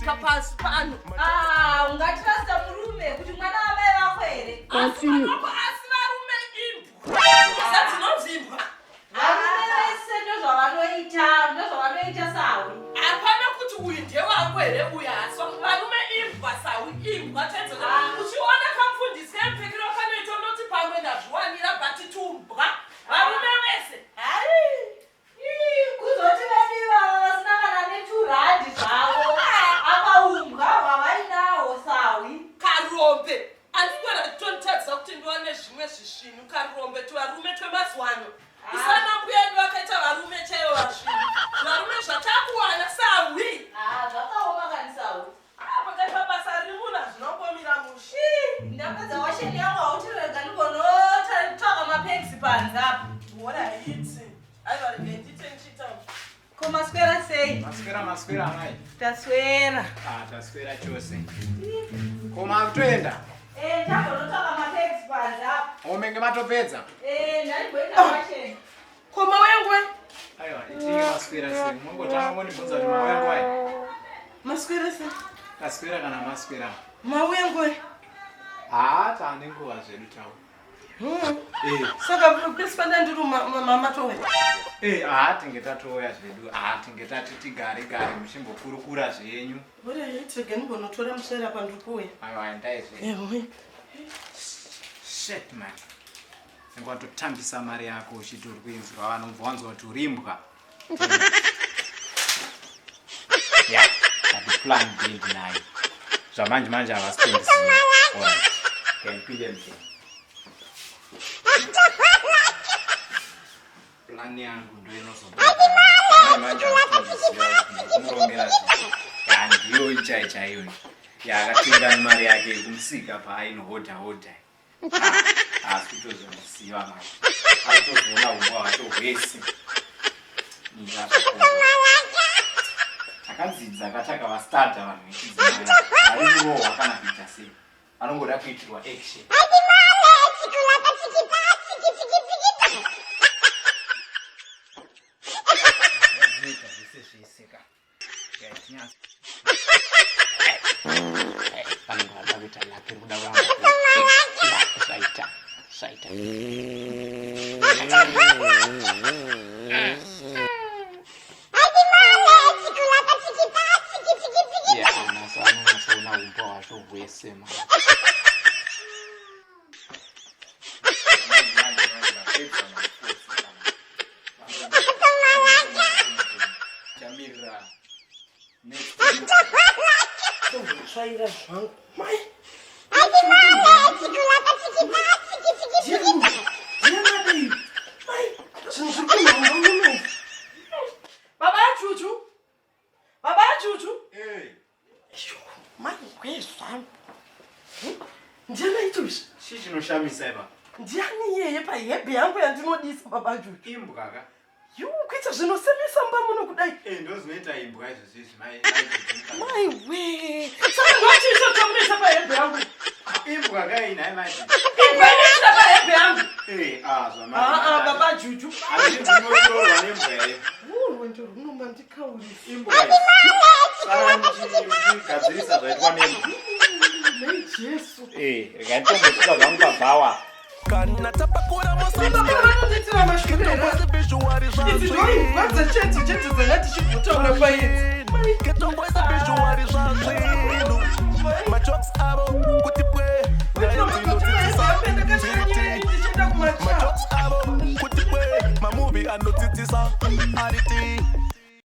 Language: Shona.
kusvika pasi pano. Ah, ungatrasta murume kuti mwana wamai vako here? Asi asi varume imbwa. Sadzinonzi imbwa. Varume vese ndozvavanoita, ndozvavanoita sawi. Hapana kuti uyu ndewangu here uyu haasi wangu. Varume imbwa sawi, imbwa chaidzo. Ah. Uchiona kamufundisi kemupfekero kanoita unoti pamwe ndazviwanira but tumbwa. Varume vese. Hai. Ii, Kuzoti vedu ivava vasina kana neturandi zvavo. Apa umbwa hwavainawo sawi. Karombe. Andikwana kutonditadzisa kuti ndiwane zvimwe zvisvinu karombe tuvarume twemazuva ano. Isana mbuya edu vakaita varume chaivo vasvinu. Zvivarume zvatakuwana sawi. Ah, zvakaoma kani sawi. Ah, pakaipa basa riri munhu hazvina kumbomira mushe. Ndapedza washeni yangu hautirega ndimbonotsvaka mapegs panze apa. Horaiti. Aiwa regai ndiite ndichiita. Ko maswera sei? Maswera maswera amai. Taswera. Ah, taswera chose. Ko makutoenda? Eh, ndambonotsvaka mapegs panze apa. Omenge matopedza? Eh, ndandimboita washeni. Ko mauya nguva? Aiwa, itinge maswera sei. Mongotanga mondibvunza kuti mauya nguvai? Maswera sei? Taswera kana maswera? Mauya nguvai? Haa, taane nguva zvedu tau. Eh, Saka pesi pandandiri matouya. eh, haa tinge tatouya zvedu. Haa, tinge tati tigare gare muchimbokurukura zvenyu. Horaiti regai ndimbonotora muswera pandiri kuuya. Aiwa, endai zvenyu. Ewe. Shit man. Unenge watotambisa mari yako uchiti uri kuinzwa vanhu ubva wanzwa kuti uri imbwa. Yeah, but plan B ndinayo. Zvamanje manje havasi kundiziva. Alright. Ngandipinde mudheni. Plan yangu ndo inozobuda. Manje havasi kundiziva kuti ndikumurongera zvinhu. Ya, ndiyo ichai chaiyo. Yakatenga nemari yake yekumusika paainohodha hodha. Haasi kutozviziva manje. Akutozoona umbwa hwacho hwese. Takadzidza katakavastarta vanhu vechidzimai. Vari kurohwa kana kuita sei. Vanongoda kuitirwa action. Zvinoita zvese zvese ka. Vanenge vada kuita laki iri kuda kuramba zvaita zvaita. Yeah, nhasi anonyatsoona umbwa hwacho hwese man. Chamirira next Tsvaira zvangu. Mai. Ndiani Mai, zvinhu zviri kunhamba muno. Baba Juju. Baba Juju. Hey, Mai wezvangu. Ndiani aita izvi? chii chinoshamisa ipa? Ndiani iyeye pahembe yangu yandinodisa baba Juju? Imbwa ka? Yu, kuita zvinosemesa mumba muno kudai. Eh, ndozvinoita imbwa izvozvo izvi mai mai Juju. Mai we. Saka ndochiita chamunoita pahembe yangu. Imbwa ka iyi nhai mai Juju. Imbwa inoita pahembe yangu. Eh, ah zvamai. Ah, ah, baba Juju. Handinoroorwa nembwa here? Rwendo runo mandikaurisa. Imbwa iyi. Sara muchigadzirisa zvaitwa nembwa. Nei Jesu. Eh, regai nditombosvika zvangu pabhawa. Kana tapakura Baba vanondiitira mashura here? Idzi ndoimbwa dzechedzo chedzo dzanga tichimbotaura paidzi. Ketomboisa visual zvazvinhu majokes avo kuti pwe nyaya dzinodzidzisa Ndichienda kumacha. Majokes avo kuti pwe mamuvi anodzidzisa ari